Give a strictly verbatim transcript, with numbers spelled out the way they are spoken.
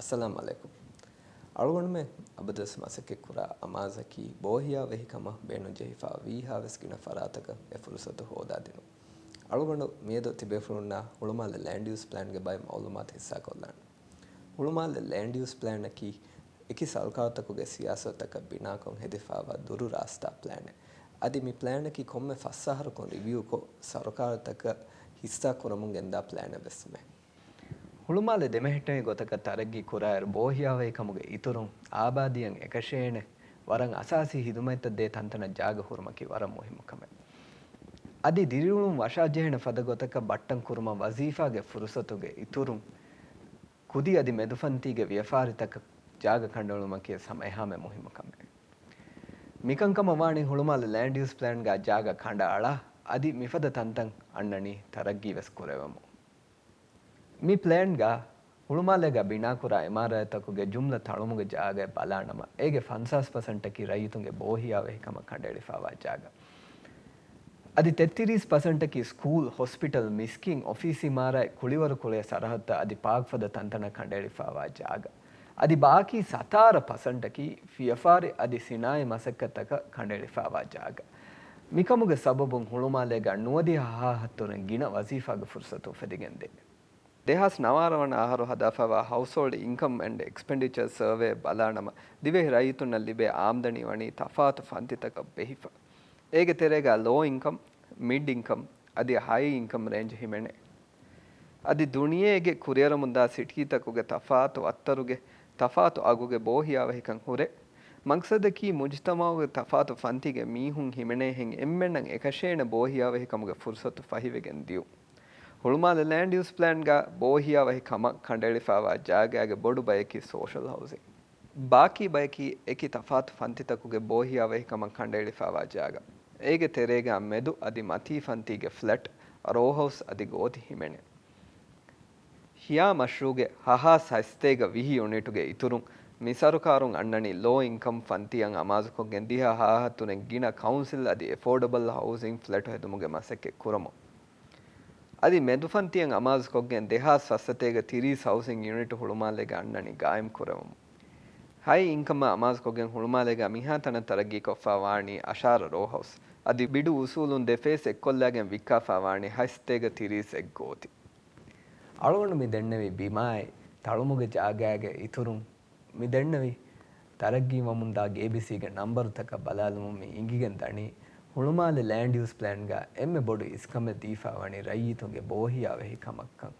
އައްސަލާމު ޢަލައިކުމް. އަޅުގަނޑުމެން އަބަދުވެސް މަސައްކަތްކުރާ އަމާޒަކީ ބޯހިޔާވަހިކަމަށް ބޭނުންޖެހިފާ ވީހާވެސް ގިނަ ފަރާތަކަށް އެ ފުރުސަތު ހޯދާދިނުން. އަޅުގަނޑު މިއަދު ތިބޭފުޅުންނާ ހުޅުމާލެ ލޭންޑް ޔޫސް ޕްލޭންގެ ބައެއް މަޢުލޫމާތު ހިއްސާކޮށްލާނަން. ހުޅުމާލެ ލޭންޑް ޔޫސް ޕްލޭނަކީ އެކި ސަރުކާރުތަކުގެ ސިޔާސަތުތަކަށް ބިނާކޮށް ހެދިފާވާ ދުރު ރާސްތާ ޕްލޭނެއް. އަދި މި ޕްލޭނަކީ ކޮންމެ ފަސް އަހަރަކުން ރިވިއުކޮށް، ސަރުކާރުތަކަށް ހިއްސާ ކުރަމުން ގެންދާ ޕްލޭނެއް ވެސްމެ. ހުޅުމާލެ ދެމެހެއްޓެނި ގޮތަކަށް ތަރައްގީ ކުރާއިރު، ބޯހިޔާވަހިކަމުގެ އިތުރުން އާބާދީއަށް އެކަށޭނެ ވަރަށް އަސާސީ ހިދުމަތްތައް ދޭ ތަންތަނަށް ޖާގަ ހުރުމަކީ ވަރަށް މުހިއްމު ކަމެއް. އަދި ދިރިއުޅުން ވަށާޖެހޭނެ ފަދަ ގޮތަކަށް ބައްޓަން ކުރުމަށް ވަޒީފާގެ ފުރުސަތުގެ އިތުރުން ކުދި އަދި މެދުފަންތީގެ ވިޔަފާރިތަކަށް ޖާގަ ކަނޑައެޅުމަކީ ހަމައެހާމެ މުހިއްމު ކަމެއް. މިކަންކަމަށް ވާނީ ހުޅުމާލެ ލޭންޑް ޔޫސް ޕްލޭންގަ ޖާގަ ކަނޑައަޅާ، އަދި މިފަދަ ތަންތަން އަންނަނީ ތަރައްގީ ވެސް ކުރެވެމުން. މި ޕްލޭންގަ ހުޅުމާލޭގަ ބިނާކުރާ އިމާރާތްތަކުގެ ޖުމްލަ ތަޅުމުގެ ޖާގައެއް ބަލާނަމަ، އޭގެ ފަންސާސް ޕަސެންޓަކީ ރައްޔިތުންގެ ބޯހިޔާވަހިކަމަށް ކަނޑައެޅިފާވާ ޖާގަ. އަދި ތެއްތިރީސް ޕަސެންޓަކީ ސްކޫލް، ހޮސްޕިޓަލް، މިސްކިތް، އޮފީސް އިމާރާތް، ކުޅިވަރު ކުޅޭ ސަރަހައްދުތައް އަދި ޕާކްފަދަ ތަންތަނަށް ކަނޑައެޅިފާވާ ޖާގަ. އަދި ބާކީ ސަތާރަ ޕަސެންޓަކީ ވިޔަފާރި އަދި ސިނާއީ މަސައްކަތްތަކަށް ކަނޑައެޅިފާވާ ޖާގަ. މިކަމުގެ ސަބަބުން ހުޅުމާލޭގަ ނުވަދިހަ ހާހަށްތުރެން ގިނަ ވަޒީފާގެ ފުރުސަތު އުފެދިގެންދޭ. ދެހާސް ނަވާރަ ވަނަ އަހަރު ހަދާފައިވާ ހައުސްހޯލްޑް އިންކަމް އެންޑް އެކްސްޕެންޑިޗަރ ސަރވޭ ބަލާނަމަ، ދިވެހި ރައްޔިތުންނަށް ލިބޭ އާމްދަނީ ވަނީ ތަފާތު ފަންތިތަކަށް ބެހިފަ. އޭގެ ތެރޭގަ ލޯ އިންކަމް، މިޑް އިންކަމް އަދި ހައި އިންކަމް ރޭންޖް ހިމެނޭ. އަދި ދުނިޔޭގެ ކުރިއަރަމުންދާ ސިޓީތަކުގެ ތަފާތު އައްތަރުގެ ތަފާތު އަގުގެ ބޯހިޔާވަހިކަން ހުރޭ. މަގްސަދަކީ މުޖުތަމަޢުގެ ތަފާތު ފަންތީގެ މީހުން ހިމެނޭހެން އެންމެންނަށް އެކަށޭނެ ބޯހިޔާވަހިކަމުގެ ފުރުސަތު ފަހިވެގެން ދިޔުން. ހުޅުމާލެ ލޭންޑް ޔޫސް ޕްލޭންގަ ބޯހިޔާވަހި ކަމަށް ކަނޑައެޅިފާވާ ޖާގާގެ ބޮޑު ބަޔަކީ ސޯޝަލް ހައުސިން. ބާކީ ބަޔަކީ އެކި ތަފާތު ފަންތިތަކުގެ ބޯހިޔާވަހިކަމަށް ކަނޑައެޅިފާވާ ޖާގަ. އޭގެ ތެރޭގަ މެދު އަދި މަތީ ފަންތީގެ ފްލެޓް، ރޯހައުސް އަދި ގޯތި ހިމެނޭ. ހިޔާ މަޝްރޫގެ ހަހާސް ހަތްސަތޭކަ ވިހި ޔުނިޓުގެ އިތުރުން މި ސަރުކާރުން އަންނަނީ ލޯ އިންކަމް ފަންތިއަށް އަމާޒުކޮށްގެން ދިހަ ހާހަށް ތުރެން ގިނަ ކައުންސިލް އަދި އެފޯޑަބަލް ހައުސިން ފްލެޓު ހެދުމުގެ މަސައްކަތް ކުރަމުން. އަދި މެދުފަންތިއަށް އަމާޒުކޮށްގެން ދެހާސް ފަސްސަތޭކަ ތިރީސް ހައުސިން ޔުނިޓު ހުޅުމާލޭގަ އަންނަނީ ގާއިމް ކުރެވުމުން. ހައި އިންކަމަށް އަމާޒުކޮށްގެން ހުޅުމާލޭގަ މިހާތަނަށް ތަރައްގީކޮށްފައިވާނީ އަށާރަ ރޯހައުސް. އަދި ބިޑު އުސޫލުން ދެ ފޭސް އެއްކޮށްލާގެން ވިއްކާފައިވާނީ ހަތްސަތޭކަ ތިރީސް އެއް ގޯތި. އަޅުގަނޑު މި ދެންނެވީ ބިމާއި ތަޅުމުގެ ޖާގާގެ އިތުރުން މި ދެންނެވި ތަރައްގީވަމުންދާ ގޭބީސީގެ ނަންބަރުތަކަށް ބަލާލުމުން މި އިނގިގެން ދަނީ، ހުޅުމާލެ ލޭންޑް ޔޫސް ޕްލޭންގަ އެންމެ ބޮޑު އިސްކަމެއް ދީފައިވަނީ ރައްޔިތުންގެ ބޯހިޔާވަހި ކަމަށްކަން.